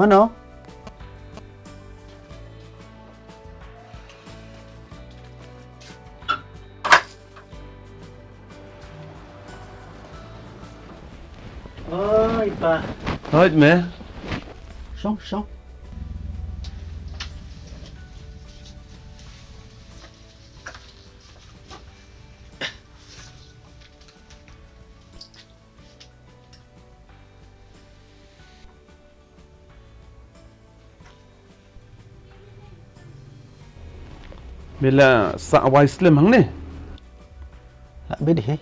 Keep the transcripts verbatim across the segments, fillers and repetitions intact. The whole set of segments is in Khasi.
Ano? Oi, pa. Hoi, me. Shong, shong. Me la sah wai slem hangne? La bit hi.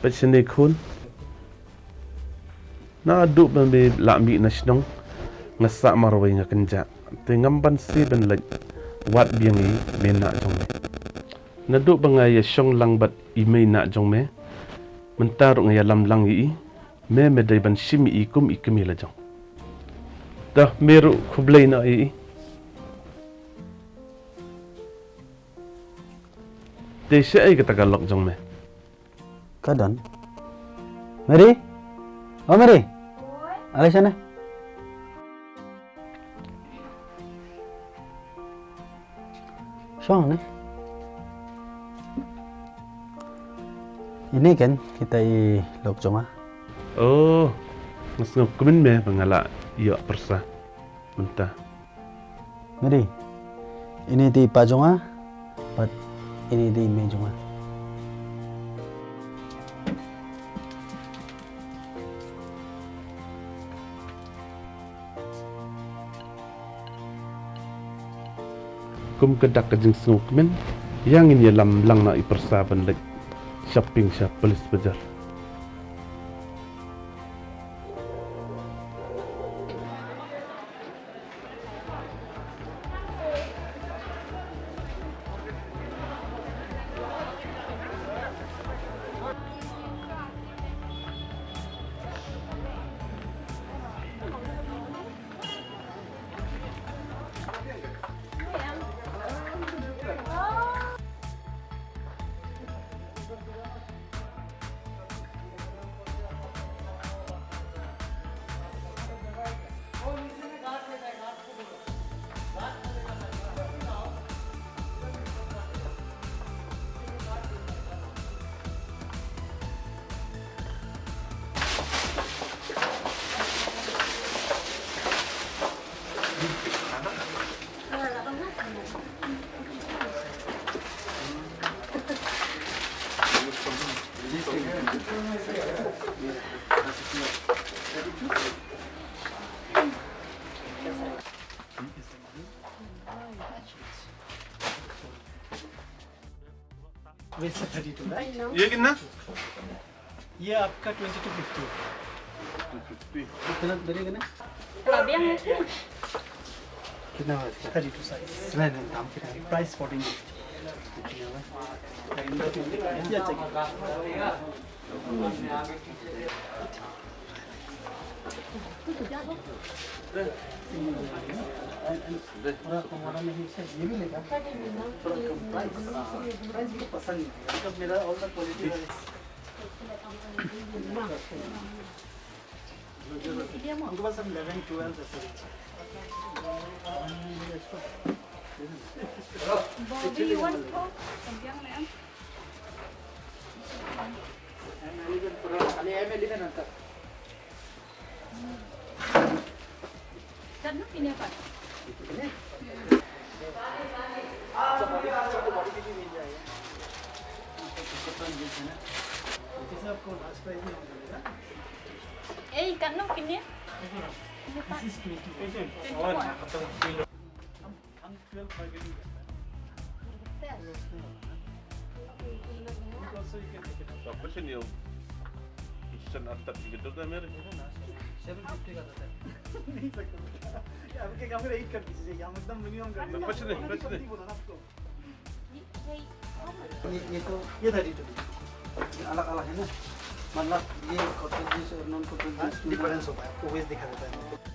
Peit shane khun. Naduh ba me la mih na shnong, nga sah marwei nga kynjah. Te ngam banse ban leit wad biang ïa i mei nah jong me. Naduh ba nga ïa shong lang bad i mei nah jong me, mynta ruh nga ïalam lang ïa i. Me, me dei ban shim ïa i kum i kmie la jong. Te me ruh khublei noh ïa i. Te shaei kata ka lok jong me? Ka don. Mary? O Mary? Ale shane. Shong ne. Ine ken kita i lok jong nga. Oh, nga sngewkmen me ba nga la ïoh pyrsa mynta. Mary, ine te i pa jong nga, bad ine te i mei jong nga. Kum ka dak ka jingsngewkmen, ïa ngin ïalam lang na i pyrsa ban leit shopping sha Police Bazar. वैसे thirty two, right? ये कितना? ये आपका twenty two fifty. Two fifty. कितना दरेगा ना? कितना हुआ इसका? Thirty two size. नहीं, नहीं, दाम कितना है? Price fourteen fifty. ये अच्छा किया। थोड़ा कम वाला में ही, ये भी लेगा। थोड़ा कम प्राइस। प्राइस मुझे पसंद नहीं है। मतलब मेरा all the quality है। उनके पास हम इलेवन, ट्वेल्व ऐसे रेंज है। Bobby, you want to? खाली M eleven uncle. Kat noh phi ïa pat? Ei, kat noh phi ïa? Phi ïa pat? Twenty one. हम, हम ट्वेल्व बार्गेनिंग करते हैं। Question you. Question at that you get the Mary. Seven fifty का था सर। नहीं सर, आपके काम में एट कर दीजिए, हम एकदम मिनिमम कर दीजिए। Question नहीं, question नहीं। ये, ये तो, ये थर्टी टू। अलग अलग है ना, मतलब ये कॉटन जींस और नॉन कॉटन जींस में डिफरेंस होता है, आपको वेस्ट दिखा देता है।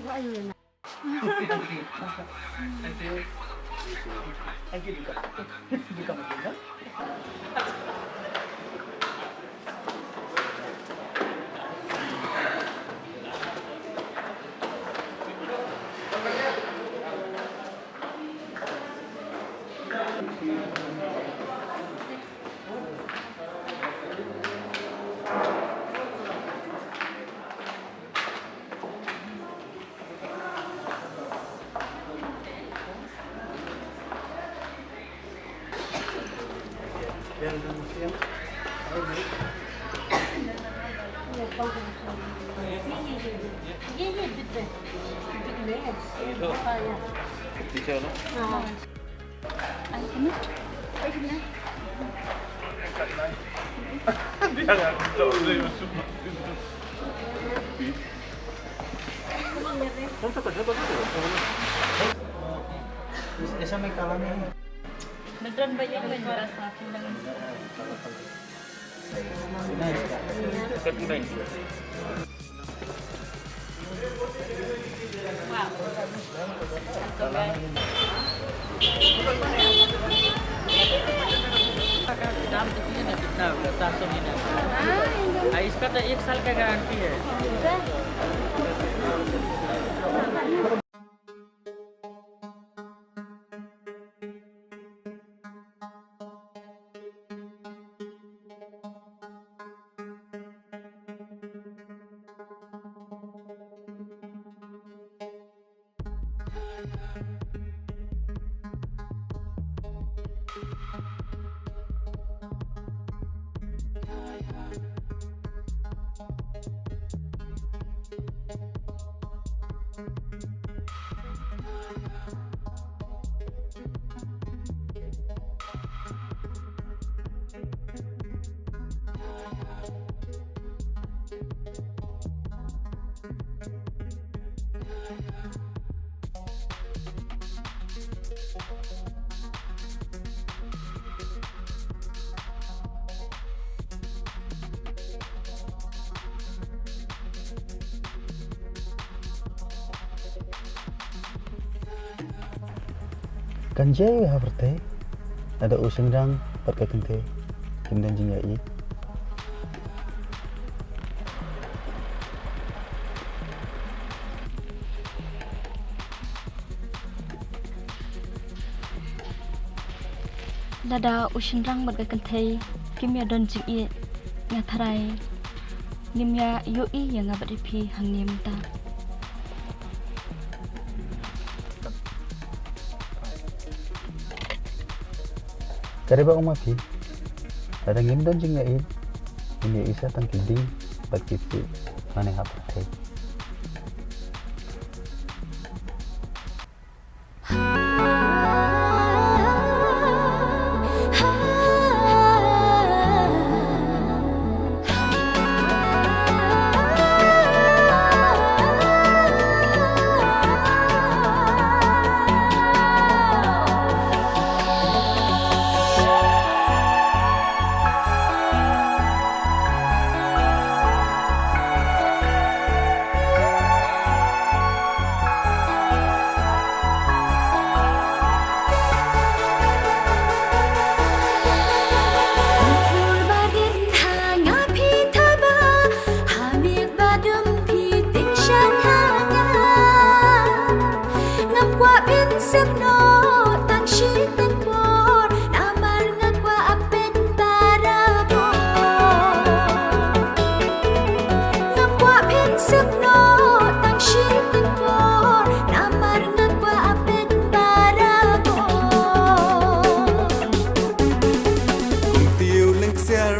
Wah, iya, iya. Thank you. Thank you, Duka. Duka makin, ya. ऐसा में काला नहीं है। दाम कितने में बिकता होगा? सात सौ में ना। आ, इसका तो एक साल का गारंटी है। Kan jia ïa ka pyrthei, lada u shynrang bad ka kynthei kim don jingïaid. Lada u shynrang bad ka kynthei kim ïa don jingïeit, nga tharai ngim ïa ïohi ïa nga bad ïa phi hangne mynta. Ka dei ba ong ma phi, lada ngim don jingïaid, ngin ïohi sa tang ki ding bad ki psiah hangne ha pyrthei. Ngam kwah phin sep noh tang shiteng por, namar nga kwah ap peit barabor. Ngam kwah phin sep noh tang shiteng por, namar nga kwah ap peit barabor. Kumtiew lyngsiar